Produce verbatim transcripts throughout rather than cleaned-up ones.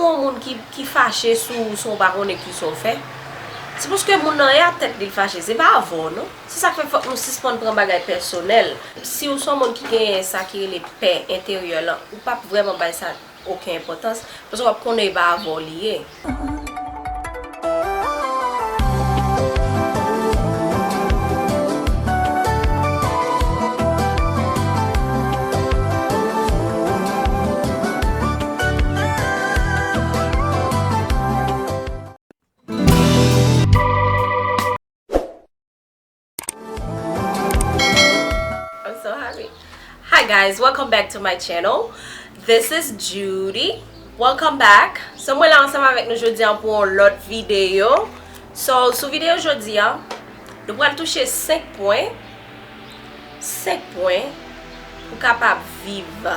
Yon moun ki, ki fache sou ou san w pa konnen kisa w fè, se paske moun nan e a tèt li l fache, se pa avè w non. Se sa k fè fòk nou sispann pran bagay pèsonèl. Si w se yon moun ki genyen sa ki rele pè enteryè lan, ou p ap vrèman bay sa okenn enpòtans, paske w ap konnen e pa avè w li ye. I'm so happy. Hi guys, welcome back to my channel. This is Judy. Welcome back. So mwen la ansanm avèk nou jodi an pou yon lòt videyo. So sou videyo jodi an, nou pral touche senk pwen. Senk pwen pou kapab viv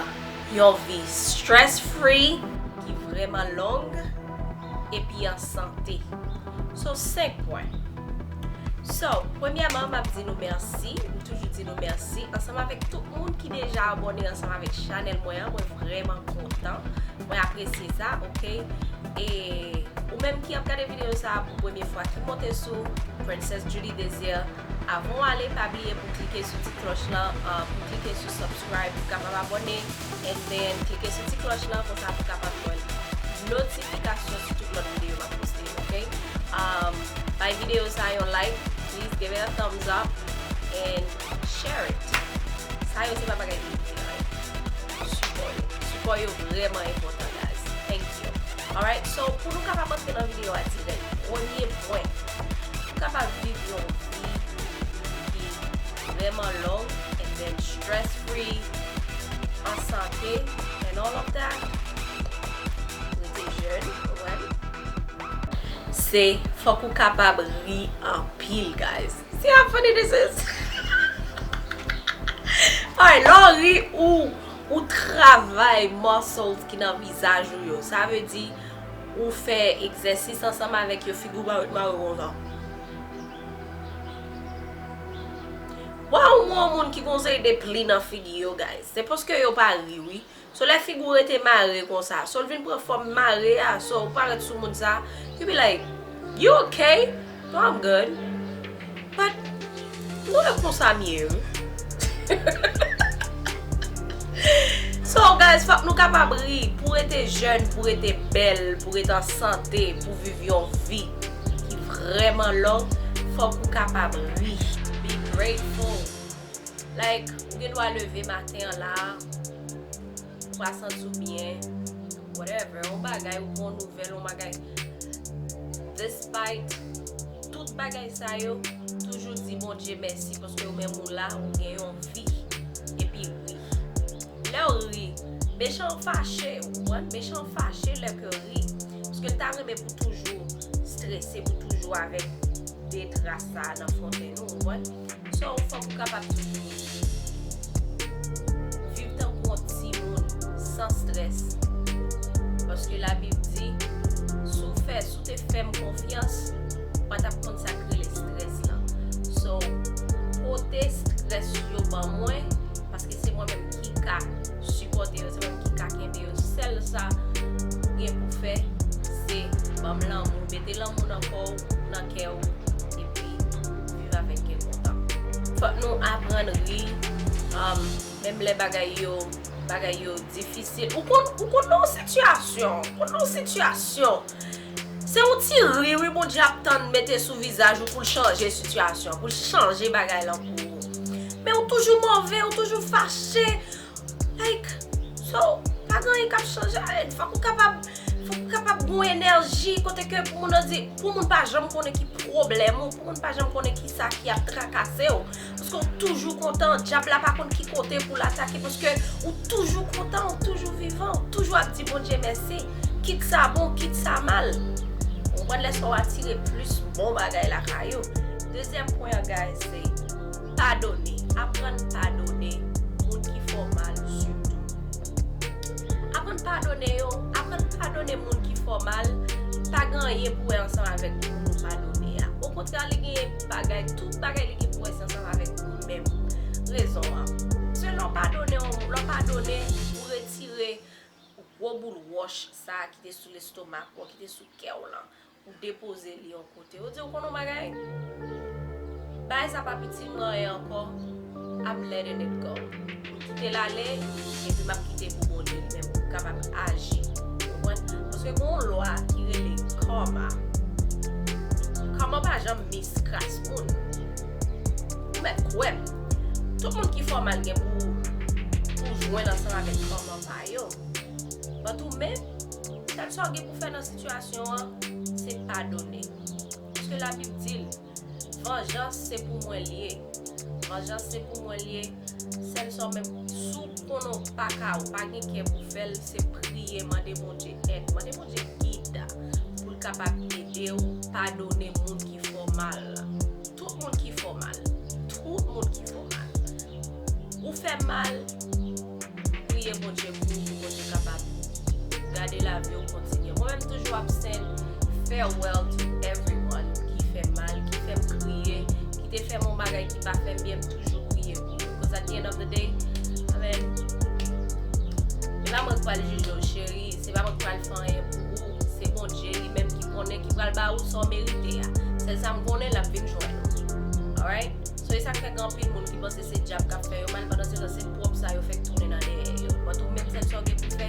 yon vi stress free ki vrèman long epi an sante. So, senk pwen. So, premyèman, m ap di nou mèsi. M toujou di nou mèsi. Ansanm avèk tout moun ki deja abòne ansanm avèk chanèl mwen an, mwen vrèman kontan. Mwen apresye sa, oke? E ou menm ki ap gade videyo sa a pou premye fwa, ki monte sou Princess Judy Desir, avan w ale, pa bliye pou klike sou ti klòch lan, uh, pou klike sou subscribe, pou kapab abòne, and then klike sou ti klòch lan, konsa pou kapab jwenn notifikasyon sou tout lòt videyo m ap poste, oke? Um, bay videyo sa a yon like, please give it a thumbs up, and share it. Sa yo se pa bagay ki itil, right? Sipò yo. Sipò yo vrèman enpòtan, guys. Thank you. Alright, so pou nou kapab antre nan videyo a dirèk, premye pwen, pou kapab viv yon vi ki vrèman long, and then stress free, an sante, and all of that, rete jèn, ou konprann? Se fòk ou kapab ri anpil, guys. See how funny this is? Alright, lè w ri, ou, ou travay muscles ki nan vizaj ou yo. Sa vle di, ou fè egzèsis ansanm avèk yo, figi w pa ret mare konsa. Wè yon moun ki gon seri de pli nan figi yo, guys. Se paske yo pa ri, wi. So, lè figi w rete mare konsa, so l vin pran fòm mare a, so ou parèt sou moun sa, you be like, "You okay?" "No, I'm good. But, nou wè konsa m ye, wi." So, guys, fòk nou kapab ri pou rete jèn, pou rete bèl, pou rete an sante, pou viv yon vi ki vrèman long, fòk ou kapab ri. Be grateful. Like, ou gen dwa leve maten an la, ou pa santi w byen, whatever, yon bagay, ou pran yon nouvèl, yon bagay. Despite tout bagay sa yo, toujou di Bondye mèsi paske ou menm ou la, ou gen yon vi, epi ri. Lè w ri, mechan an fache, ou konprann? Mechan an fache lè ke w ri. Paske l ta renmen pou toujou strese, pou toujou avèk de tras sa a nan fonten ou, ou konprann? So, fòk ou kapab toujou viv tankou yon timoun, san strès. Paske Labib di, si w fè, si w te fè m konfyans, ou pa t ap konn sa k rele strès lan. So, pote strès yo ban mwen, paske se mwen menm ki ka sipòte yo, se mwen menm ki ka kenbe yo. Sèl sa ou gen pou fè, se ban m lanmou, mete lanmou nan kò w, nan kè w, epi viv avèk kè kontan. Fòk nou aprann ri, um, menm lè bagay yo, bagay yo difisil. Ou konn, ou konn nan yon sitiyasyon, ou konn nan yon sitiyasyon. Se yon ti ri, wi, Bondye ap tann mete sou vizaj ou pou l chanje sitiyasyon, pou l chanje bagay lan pou ou. Men ou toujou move, ou toujou fache. Like, so, pa gen anyen k ap chanje. Fòk ou kapab, fòk ou kapab gon enèji kote ke pou moun nan di, pou moun pa janm konnen ki pwoblèm ou, pou moun pa janm konnen ki sa ki ap trakase w. Paske w toujou kontan, dyab la pa konn ki kote pou l atake, paske ou toujou kontan, ou toujou vivan, ou toujou ap di Bondye mèsi. Kit sa bon, kit sa mal. Ou konprann, lè sa w atire plis bon bagay lakay ou. Dezyèm pwen an, guys, se padone. Aprann padone moun ki fè w mal sitou. Aprann padone yo, aprann padone moun ki fè w mal, pa gen anyen pou wè ansanm avèk moun ou padone a. Okontrè, li gen bagay, tout bagay li gen pou wè se ansanm avèk ou menm. Rezon an. Se lè w padone yon, lè w padone, ou retire, ou gwo boul wòch sa a ki te sou lestomak ou, ki te sou kè w lan, ou depoze li yon kote. Ou di ou konn yon bagay? Bagay sa p ap itil mwen anyen ankò. I'm letting it go. M kite l ale, epi m ap kite pou Bondye li menm pou l kapab aji. Ou konprann? Paske gen yon lwa ki rele karma. Karma pa janm miskras moun. Ou mèt kwè m. Tout moun ki fè w mal gen pou, pou jwenn ansanm avèk karma pa yo. But ou menm, sèl sa w gen pou fè nan sitiyasyon an, se padone. Paske Labib di l, vanjans se pou mwen l ye. Vanjans se pou mwen l ye. Sèl sa w menm, si w konnen w pa ka, ou pa gen kè pou fè l, se priye, mande Bondye èd. Mande Bondye gid pou l kapab ede w padone moun ki fè w mal. Tout moun ki fè w mal. Tout moun ki fè w mal. Ou fè mal, priye Bondye pou ou, pou Bondye kapab gade lavi w kontinye. Mwen menm toujou ap send farewell to everyone ki fè m mal, ki fè m kriye, ki te fè m yon bagay ki pa fè m byen, m toujou kriye pou yo. 'Cause at the end of the day, I mean, se pa mwen k pral jije w, cheri, se pa mwen k pral fè anyen pou ou, se Bondye li menm ki konnen, ki pral ba ou sa w merite a. Sèl sa m konnen, l ap vin jwenn ou. Alright? So, e sa k fè gen anpil moun ki panse se dyab k ap fè yo mal, pandan se tan se pwòp sa yo fèk tounen nan dèyè yo. But ou menm, sèl sa w gen pou fè,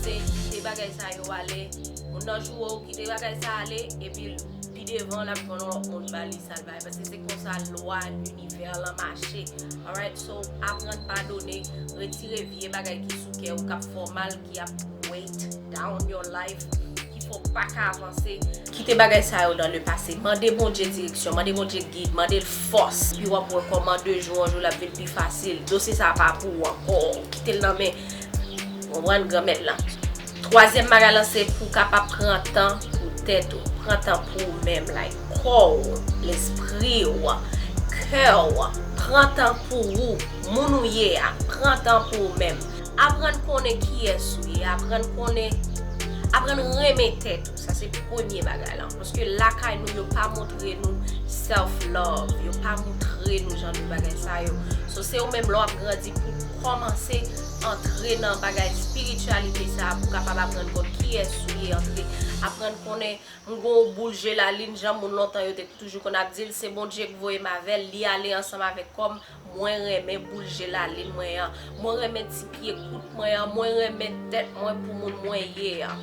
se kite bagay sa yo ale. Moun nan joure w, kite bagay sa ale, epi pi devan, l ap jwenn yon lòt moun ba li sa l bay. Paske se konsa lwa linivè lan mache. Alright? So, aprann padone, retire vye bagay ki sou kè w, k ap fè w mal, ki ap weight down your life, ki fè w pa ka avanse. Kite bagay sa yo dans le passé. Mande Bondye direksyon, mande Bondye gid, mande l fòs. Epi w ap wè kòman de jou an jou l ap vin pi fasil. Dosye sa a pa pou ou ankò. Kite l nan men, konprann, Granmèt lan. Twazyèm bagay lan se pou w kapab pran tan pou tèt ou. Pran tan pou ou menm, like, kò w, lespri w, kè w. Pran tan pou ou, moun ou ye a. Pran tan pou ou menm. Aprann konnen kiyès ou ye, aprann konnen, aprann renmen tèt ou. Sa se premye bagay lan. Paske lakay nou, yo pa montre nou self love, yo pa montre nou jan de bagay sa yo. So, se ou menm lè w ap grandi pou kòmanse antre nan bagay espirityalite sa a, pou kapab aprann konn kiyès ou ye, antre, aprann konnen, m gon boul je lalin, jan moun lontan yo te toujou konn ap di l, se Bondye k voye m avè l, li ale ansanm avèk kò m, mwen renmen boul je lalin mwen an, mwen renmen ti pye kout mwen an, mwen renmen tèt mwen pou moun mwen ye an.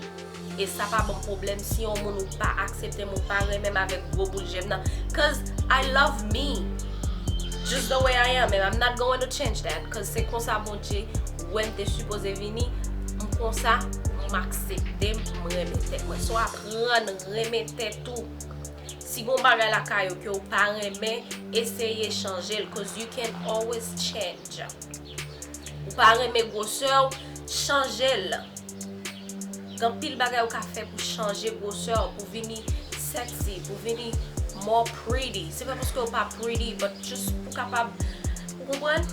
E sa pa ban m pwoblèm si yon moun ou pa aksepte m, ou pa renmen m avèk gwo boul je m nan. 'Cause I love me just the way I am, and I'm not going to change that, 'cause se konsa Bondye wè m te sipoze vini, m konsa, m aksepte m, m renmen tèt mwen. So aprann renmen tèt ou. Si gon bagay lakay ou ke w pa renmen, eseye chanje l, 'cause you can always change. Ou pa renmen gwosè w, chanje l. Gen anpil bagay ou ka fè pou chanje gwosè w, pou vini sexy, pou vini more pretty. Se pa paske w pa pretty, but just pou kapab, ou konprann?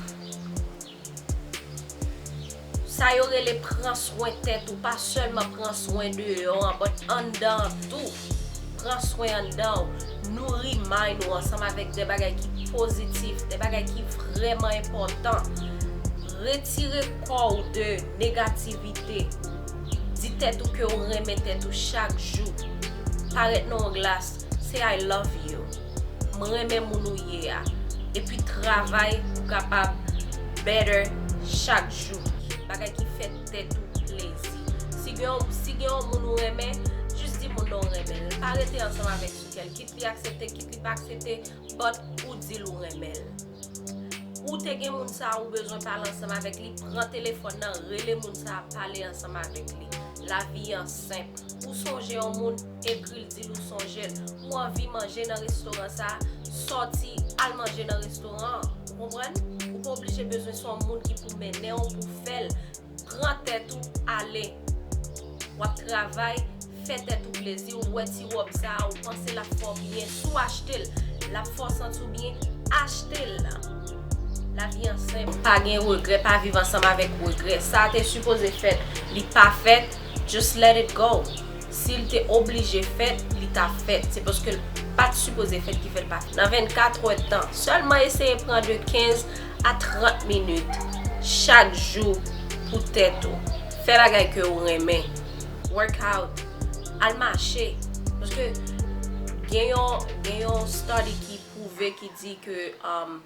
Sa yo rele pran swen tèt ou, pa sèlman pran swen deyò an, but anndan an tou. Pran swen anndan w, nouri mind ou ansanm avèk de bagay ki pozitif, de bagay ki vrèman enpòtan. Retire kò w de negativite. Di tèt ou ke w renmen tèt ou chak jou. Parèt nan yon glas, se I love you. M renmen moun ou ye a. Epi travay pou kapab better chak jou. Bagay ki fè tèt ou plezi. Si gen yon, si gen yon moun ou renmen, jis di moun nan w renmen l. Pa rete ansanm avèk sou kè l. Kit li aksepte, kit li pa aksepte, but ou di l ou renmen l. Ou te gen moun sa a ou bezwen pale ansanm avèk li, pran telefòn nan, rele moun sa a, pale ansanm avèk li. Lavi an senp. Ou sonje yon moun, ekri l, di l ou sonje l. Ou anvi manje nan restoran sa a, sòti, al manje nan restoran an. Ou konprann? Ou pa oblije bezwen se yon moun ki pou mennen w, pou fè l. Pran tèt ou, ale. W ap travay, fè tèt ou plezi, ou wè ti wòb sa a, ou panse l ap fè w byen, si w achte l, l ap fè w santi w byen, achte l. Lavi an senp. Pa gen regrè, pa viv ansanm avèk regrè. Sa a te sipoze fèt, li pa fèt, just let it go. Si l te oblije fèt, li t ap fèt. Se paske l pa t sipoze fèt ki fè l pa fèt. Nan vennkat è tan, sèlman eseye pran de kenz a trant minit chak jou pou tèt ou. Fè bagay ke ou renmen. Work out. Al mache. Paske gen yon, gen yon study ki pwouve, ki di ke, um,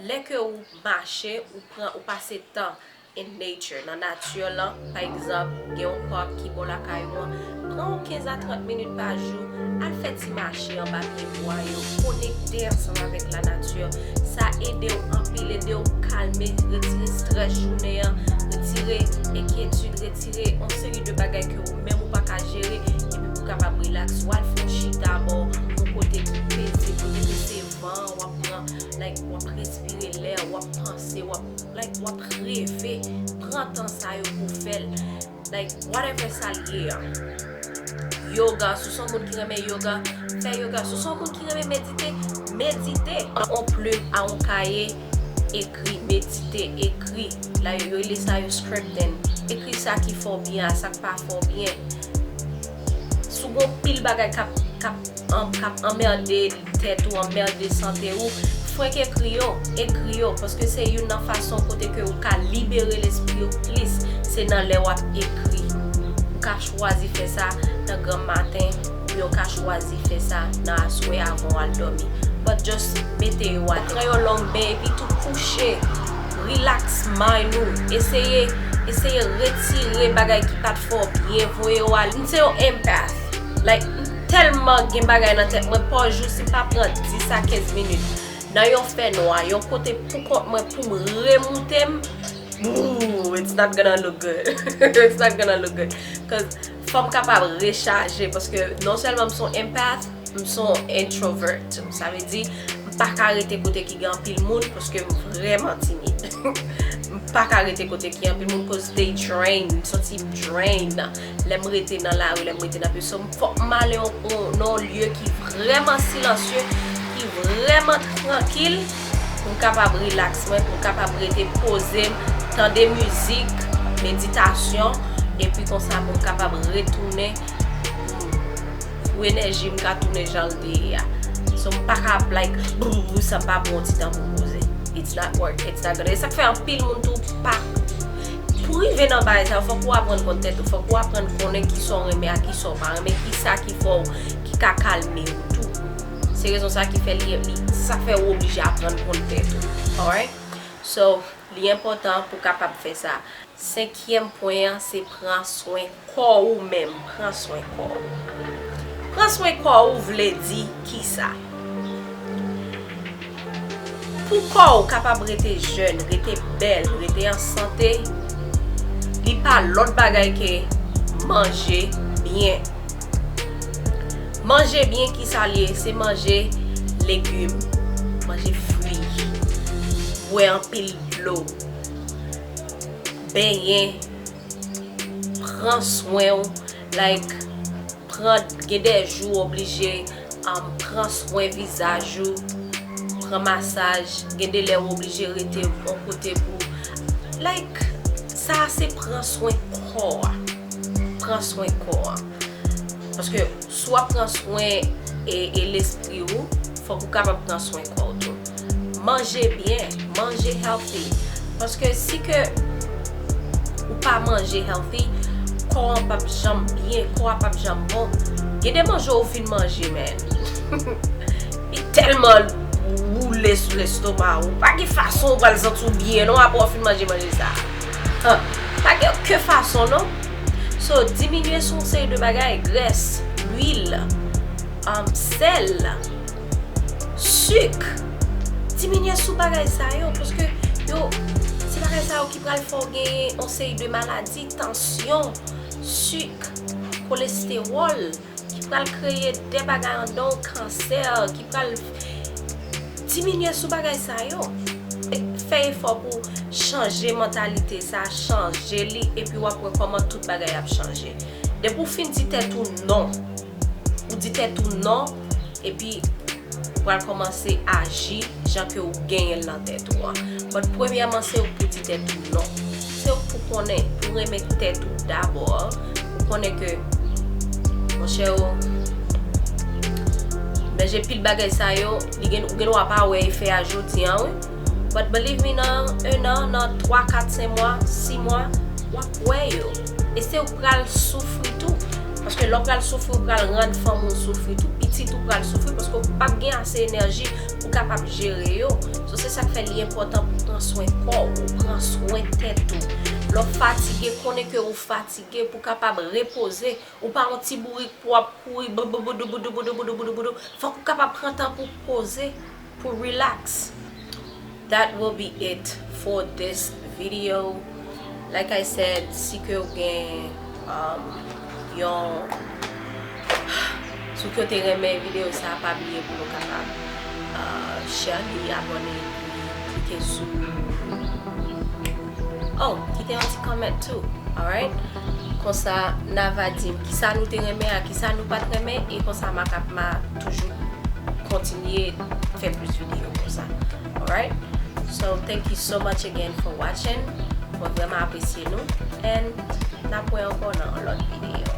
lè ke ou mache, ou pran, ou pase tan in nature, nan nati lan, pa egzanp, gen yon park ki bò lakay ou an, pran yon kenz a trant minit pa jou, al fè ti mache anba pye bwa yo, konekte ansanm avèk lanati. Sa ede w anpil, ede w kalme, retire strès jounen an, retire enkyetid, retire yon seri de bagay ke ou menm ou pa ka jere, epi pou w kapab rilaks. W al fè yon chita bò yon kote ki peze, kote ke se van an, w ap pran, like, w ap respire lè, w ap panse, w ap, like, w ap reve. Pran tan sa yo pou w fè l. Like, whatever sa l ye an. Yoga, si w se yon moun ki renmen yoga, fè yoga. Si w se yon moun ki renmen medite, medite. Yon plim a yon kaye, ekri, medite, ekri. La, yo, yo rele sa yo scripting. Ekri sa ki fè w byen a, sa k pa fè w byen. Si w gen pil bagay k ap, k ap, um, k ap anmède tèt ou, anmède sante ou, fwenk ekri yo, ekri yo, paske se youn nan fason kote ke ou ka libere lespri ou plis, se nan lè w ap ekri. Ou ka chwazi fè sa nan granm maten, oubyen ou ka chwazi fè sa nan aswè avan w al dòmi. But just mete yo atè. Pran yon long ben epi tou kouche. Relax mind ou. Eseye, eseye retire bagay ki pa t fè w byen, voye yo ale. M se yon empath. Like, m tèlman gen bagay nan tèt mwen, pa jou si m pa pran dis a kenz minit nan yon fènwa, yon kote pou kont mwen, pou m remoute m. Ooh, it's not gonna look good. It's not gonna look good. Cause fò m kapab rechaje, paske non sèlman m se yon empath, m se yon introvert. Sa vle di, m pa ka rete kote ki gen anpil moun, paske m vrèman timid. M pa ka rete kote ki anpil moun, cause they drain. M santi m drain. Lè m rete nan lari, lè m rete nan peson, fòk m ale yon, yon, nan yon lye ki vrèman silansye, ki vrèman trankil, pou m kapab rilaks mwen, pou m kapab rete poze m, tande mizik, meditasyon, epi konsa pou m kapab retounen pou enèji m ka tounen jan l te ye a. So, m pa ka ap, like, brrr, san m pa pran yon ti tan pou m poze. It's not work, it's not gonna. E sa k fè anpil moun tou pa. Pou rive nan bagay sa yo, fòk ou aprann konn tèt ou, fòk ou aprann konnen kisa w renmen ak kisa w pa renmen, kisa ki fè w, ki ka kalme w tou. Se rezon sa ki fè li, li, sa fè ou oblije aprann konn tèt ou. Alright? So, li enpòtan pou w kapab fè sa. Senkyèm pwen an, se pran swen kò ou menm. Pran swen kò ou. Pran swen kò ou vle di kisa? Pou kò ou kapab rete jèn, rete bèl, rete an sante, li pa lòt bagay ke manje byen. Manje byen, kisa l ye? Se manje legim, manje fwi, bwè anpil dlo, benyen, pran swen w, like, pran, gen de jou w oblije, um, pran swen vizaj ou, pran masaj, gen de lè w oblije rete yon kote pou, like, sa se pran swen kò a. Pran swen kò a. Paske si w ap pran swen e, e lespri ou, fòk ou kapab pran swen kò w tou. Manje byen, manje healthy. Paske si ke ou pa manje healthy, kò an p ap janm byen, kò a p ap janm bon. Gen de manje ou fin manje, men li tèlman woule sou lestoma ou, pa gen fason ou pral santi w byen non, apre w fin manje manje sa. Huh. Pa gen okenn fason non. So, diminye sou yon seri de bagay, grès, lwil, um, sèl, sik. Diminye sou bagay sa yo, paske yo, se bagay sa yo ki pral fè w genyen yon seri de maladi, tansyon, sik, kolestewòl, ki pral kreye de bagay anndan w, kansè, ki pral diminye sou bagay sa yo. Fè efò pou chanje mantalite sa, chanje li, epi w ap wè kòman tout bagay ap chanje. Depi w fin di tèt ou non, ou di tèt ou non, epi ou pral kòmanse aji jan ke ou genyen l nan tèt ou an. But premyèman, se ou pou di tèt ou non. Se ou pou konnen, pou renmen tèt ou dabò, pou konnen ke, monchè, ou manje pil bagay sa yo, li gen, ou gen dwa pa wè efè a jodi an, wi. But believe me, nan en an, nan twa, kat, senk mwa, sis mwa, w ap wè yo. E se ou pral soufri tou. Paske lè w pral soufri, ou pral rann fanmi w soufri tou. Pitit ou pral soufri paske ou p ap gen ase enèji pou kapab jere yo. So, se sa k fè li enpòtan pou pran swen kò w, pran swen tèt ou. Lè w fatige, konnen ke ou fatige pou kapab repoze. Ou pa yon ti bourik pou w ap kouri boudouboudouboudouboudouboudou. Fòk ou kapab pran tan pou poze, pou relax. That will be it for this video. Like I said, si ke w gen um, yon si ke w te renmen videyo sa, pa bliye pou nou kapab uh, share li, abòne, epi klike sou oh, kite yon ti comment tou. Alright? Konsa n a va di m kisa nou te renmen ak kisa nou pa t renmen, e konsa m a kap ma toujou kontinye fè plis videyo konsa. Alright? So thank you so much again for watching. Mwen vrèman apresye nou. And n ap wè ankò nan yon lòt videyo.